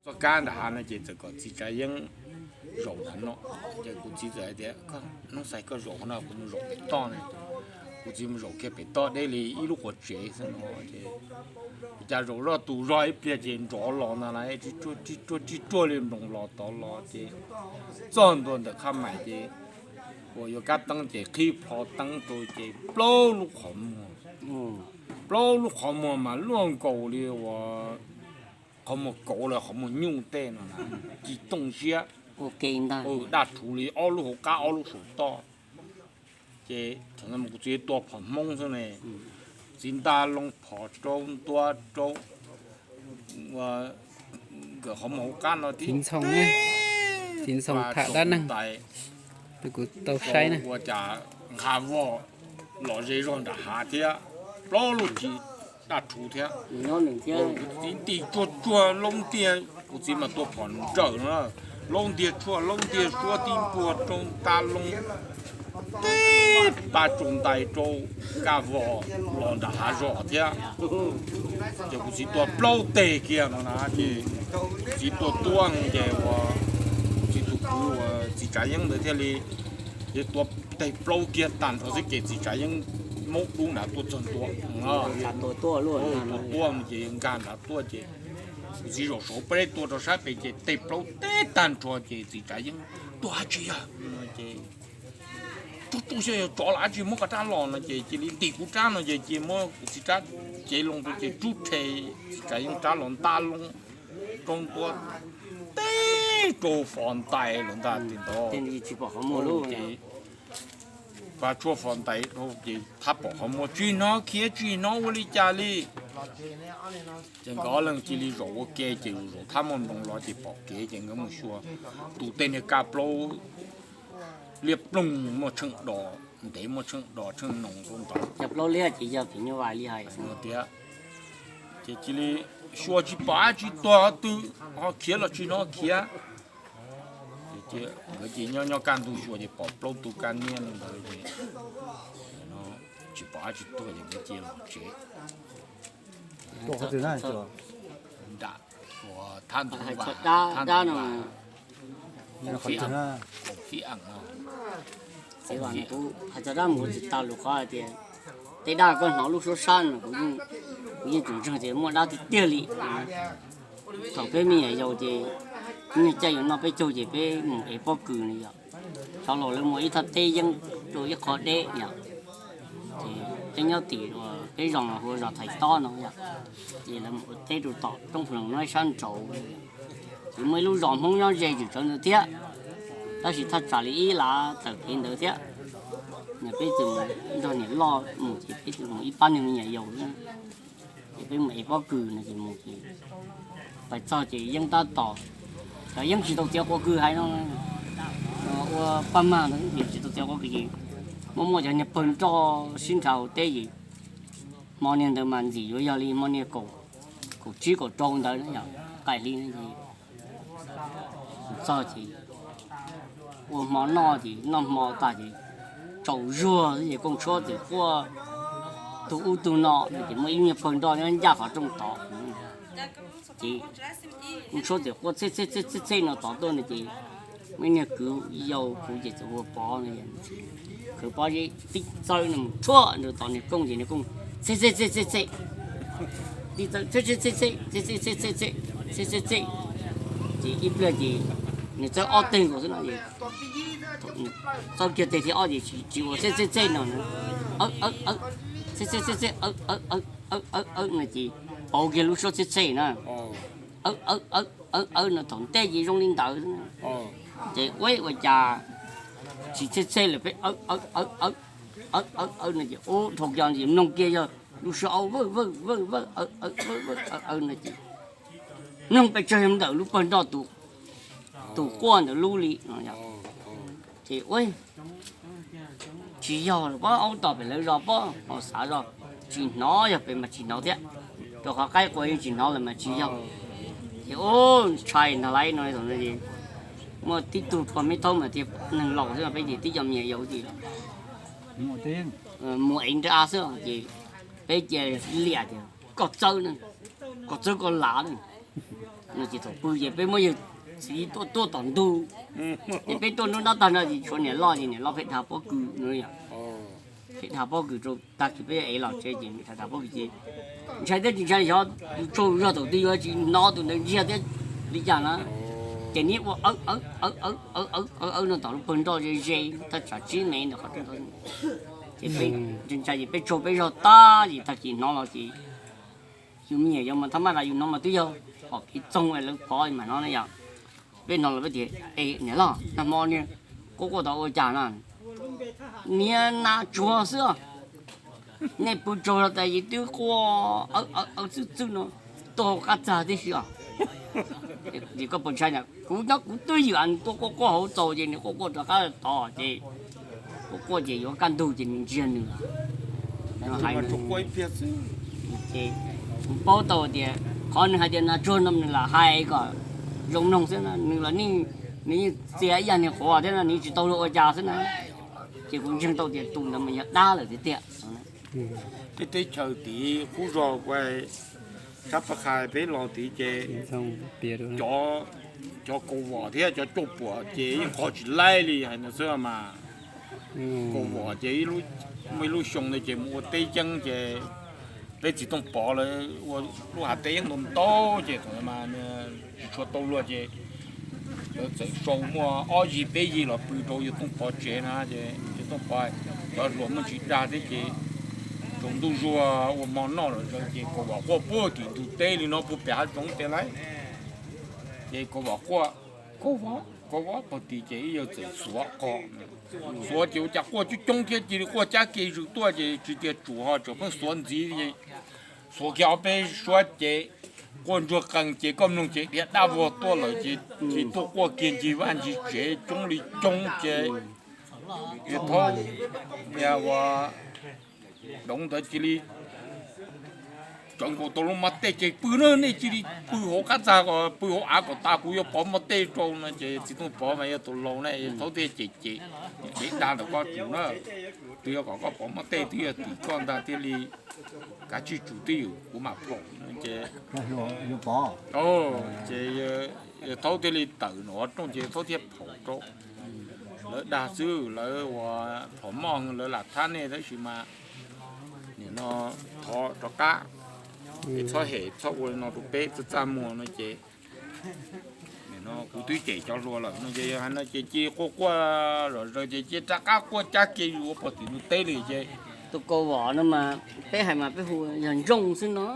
Txoj kab nram hav no ces txawm kom txiv Tsav Yeeb zaum nram no. Ces kuv txiv txawm hais tias, Koj, Noob Xais, koj zaum qhov no, kuv mus zaum pem toj ne. Kuv txiv mus zaum kiag pem toj deb li ib lub quav tsev xwb no ces, cas zaum zoj tus zog ib pliag ces nrov los ntag na, ris ruaj ris ruaj li nploos los tod los ces txog ntua ntawm Qhab Maim ces uas yuav kab teeb ces qhib plho teeb rau ces plaub lub qhov muag, plaub lub qhov muag mas luaj nkaus li uas qhov muag kauv los qhov muag nyuj tej no na, ci tooj siab, daj rhuv li ob lub hauv qab ob lub saum toj. Ces thaum ntawd kuv txiv tua phom Hmoob xwb ne, txiv ntaj loo phom rau ntua rau nkawd qhov muag hauv qab no tib txiv ntxhoo tham dab neeg, kuv tau saib na, ua cas nqa voj los ze zog nram hav thiab, plaub lub ci daj rhuv thiab. Kuv txiv nti tsuag tsuag loob ntiag, kuv txiv mas tua phom nrawm no, loob ntiag tshuaj loob ntiag suab tib npuag rau ntaj loo, tib pab tsaus ntais rau kaj vos los nram hav zos thiab. Ces kuv txiv tua plaub teg kiag no na ces kuv txiv tua tuaj ces uas kuv txiv tus kwv uas txiv Tsav Yeeb ntawd thiaj li, ces tua teg plaub kiag tag nrho xwb ces txiv Tsav Yeeb maub dub nrad tuaj txog ntua. Tua tuaj ces nkag nrad tuaj ces kuv txiv zaum saud peb tua rau sab pem ces teg plaub teb tag nrho ces txiv Tsav Yeeb, Tuaj dab tsi yog? Ces, Tub tub xyov yog tsov los dab tsi muab koj rab los no ces cia li ntim kuv rab no ces cia muab kuv txiv rab cev loo rau ces rub rhe txiv Tsav Yeeb rab los ntaj loo rau ntua teb rau fos ntais lawm ntag tim ntawd. Ces pab tshuaj fos ntais rau ces thab pom qhov muag tsis hnov khiav tsis hnov ua li cas li. Ces nkawd ob leeg cia li zaum ua ke ces zaum thab muaj nploos los ces pom kev ces nkawd mus xyuas tus tej niag kaj plaub liab ploog muaj tsheej do, ntev muaj tsheej do tsheej noos rau ntawd. Tias ces cia li xyuas tsis pom dab tsi tuag twg ho khiav los tsis hnov khiav. Nkawd ces nyob nyob kaj ntug xyuas ces pom plaub tug kab niab ntawd ces tsis pom dab tsi tuag ces nkawd cia los tsev. Nram uas thab ntug, thab ntug, Fib Ees no. Hais txog dab mus kuv tsis tau lus qhov hais tias tej dab koj hnov lub suab sab no kuv yeej tseem ntseeg tias muaj dab tiag tiag li. Thaum peb me nyuam yaus ces niag caij yuav noj peb caug ces peb mus ev pob kws no yom. Cov laus lawv muaj ib thaj teb yeeb rau ib qho deb yom. Ces peb nyob tim peb zos hu ua zos Thaiv Tob no yom. Ces lawv mus ua teb rau tom roob Phu Loos no ib sab nraud. Ces muaj ib lub zos Hmoob nyob ze tseem tsawv ntawd thiab, tab sis thaj tsam li ib lav tawm kev ntawd thiab. Peb txawm mus nrog niam loj mus ces peb txawm mus ib pab neeg me nyuam yaus xwb. Ces peb mus ev pob kws no ces mus ces pais txog ces yeeb tab tom, cov yeeb tsis tau txiav quav kws hais no, ua paj mag ntawd tsis tau txiav quav kws ces muaj muaj cov niag pawg nroj sib nrhav hauv teb ces hmo niag ntawd mas ntxim yuav yog li hmo niag kaum tsib kaum rau ntawd yom, qaij hli ces txog ces ua hmo noj ces noj hmo tag ces tsaus zuag xwb ces kooj tshuab txawm quaj tug ub tug no no ces muaj ib niag pawg nroj nyob ncaj qhov rooj tod. Ces kooj tshuab txawm quaj txhej txhej txhej txhej no tod tuaj no ces muaj ib niag kwv yau kuv ces txawm ua Pov no, kwv Pov tib txawb no mus tshuab nrog tod niag kooj ces niag kooj txhej txhej txhej txhej txhej, tib txawb txhej txhej txhej txhej txhej txhej txhej txhej txhej txhej txhej, ces ib pliag ces nws txawb ob teg nkaus xwb no es txawb kiag teg thib ob ces tsis ua txhej txhej txhej no, txhej txhej txhej txhej awb awb awb no ces pauv kiag lub suab txhej txhej na, awb awb awb awb no thaum ntej ces zoo li ntawd xwb. Ces ua ua cas tsis txhej txhej lawm peb awb awb awb awb awb awb awb no ces ub dhau kiag ces mloog kiag yog lub suab aub vawj vawj vawj vawj awb awb vawj vawj awb awb no ces mloog pes tsawg yog ntawm lub pawg nroj tus quaj ntawd lub li. Ces ua tsis yog los pob, aub tom pem lawv zos pob, ho xav zoj tsis hnov, yog pem mas tsis hnov thiab, rau qhov qaib qua yeej tsis hnov lawm mas tsis yog. Ces ub ntshai ntag lauj no, thaum ntawd muaj tib tug pog me thaub mas tias neeg laus xwb no, peb ces tib co me nyuam yaus ces mus ev nra xwb ces peb cia liam tias koj txawb, koj txawb koj lav na. No ces thaum pw ces peb muab yawg txiv tuaj tuaj tom ntug, ces peb tuaj nruab nrab tag no ces tshuav niam loj ces niam loj pheej dhia pob kws no yom. Pheej dhia pob kws rau tag kis peb ev los tsev ces niam dhia pob kws ces ntshai thiab tsis ntshai xyov tus tsaug zog thaum twg yuav tsis hnov tus ntawd ntsiag thiab li cas na. Ces neb ua awb awb awb awb awb awb awb no tom lub pawg nroj ze ze thaj tsam tsib mev ntawm qhov rooj ntawd. Ces peb ntshai ntshai ces peb tsaug peb zog tag ces tag kis hnov los ces yus me nyuam yaus mas thab maj tas yus hnov mas twb yog pom kev txoog lawv pov mas hnov na yom. Peb hnov los peb tias, E niam loj, nag hmo niag quaj quaj tod ua cas no? Niag nas tsuag xwb os. Nej pw tsaug zog tas ces twb quaj awb awb awb txwj txwj no tuaj hauv qab txag tib si os. Ces koj puas ntshai na, kuv nyob kuv twb ywm nws tuaj quaj quaj hauv txaus ces nws quaj quaj rov qab tod ces quaj quaj ces yuav kaj ntug ces nws ntsiag nws. Hais ces kuv paub tau tias qhov nws hais tias nas tsuag no nws lam hais kom zoo mloog xwb na, nws los nws yeej txia ib yam niag quav thiab no nws tsis tau luag ua cas xwb na. Ces kuv ntseeg tau tias tus ntawd mas yog dab lawm tiag tiag. Peb teb chaws tid qub zog ua sab pab qhai peb los tid ces cov kaus vom thiab cov coj puam ces yeej qhov tsis laij li hais no xwb mas. Kaus vom ces muaj ib lub xyoo ntawd ces mus ua teb yeeb ces peb txiv Tooj Pov lawv ua lub hav teb yeeb ntau ntau ces thaum mas tsis tshua tau luag ces lawv txawm sau muaj ob yig peb yig los pw rau yawg Tooj Pov tsev na ces yawg Tooj Pov cov hluas muaj ntsis dag thiab ces tsaus ntuj zuag ua hmo noj lawm ces kaus vom quaj puag tim ntug teb li no puag pem hav zoov ces lawm. Ces kaus vom quaj, kaus vom, kaus vom puag tim ces ib yawg txawm xuav qos, xuav ces ua cas quaj coob coob thiab cia li quaj cab ke zws tuaj ces tsis tias tsuas ho tseem pheej xuav ntxiv, xuav kiag ob peb suab ces quaj ntsuag qees ces koj mloog ces dhia dab vog tuaj lawm ces cia li tuaj quaj kiag ncig vaj ncig tsev coob li coob ces yawg Thaub, yawg ua Doov ntawd cia li tsawv nkaus tau lub mov tej ces pw na, nej cia li pw hauv qab txag, pw hauv av kom tas kuv yuav pov mov tej rau no ces txiv Tooj Pov mas yog tus laus na, yawg Thaub thiaj cem cem, dev dag ntawm koj tus na, twb yog kom koj pov mov tej twb yog tim koj ntag thiaj li kav tsij tsum twj ywm kuv mam pom ces ces yawg Thaub thiaj li tawm nram qhov rooj ces yawg Thaub thiaj phaum rau. Lawv dag xwb, lawv ua phom moj lawv lam thab nej tab sis mas nim no thov rov qab, es txhob hem txhob ua li no rau peb, txaj txaj muag no ces nim no kuv twb cem cov hluas lawm no ces yog hais no ces cia quaj quaj zom zaws ces cia rov qab quaj cab ke zus ua puag tim ntug teb li ces tus kaus vom no mas peb hais mas peb hu yog ntsooj xwb no.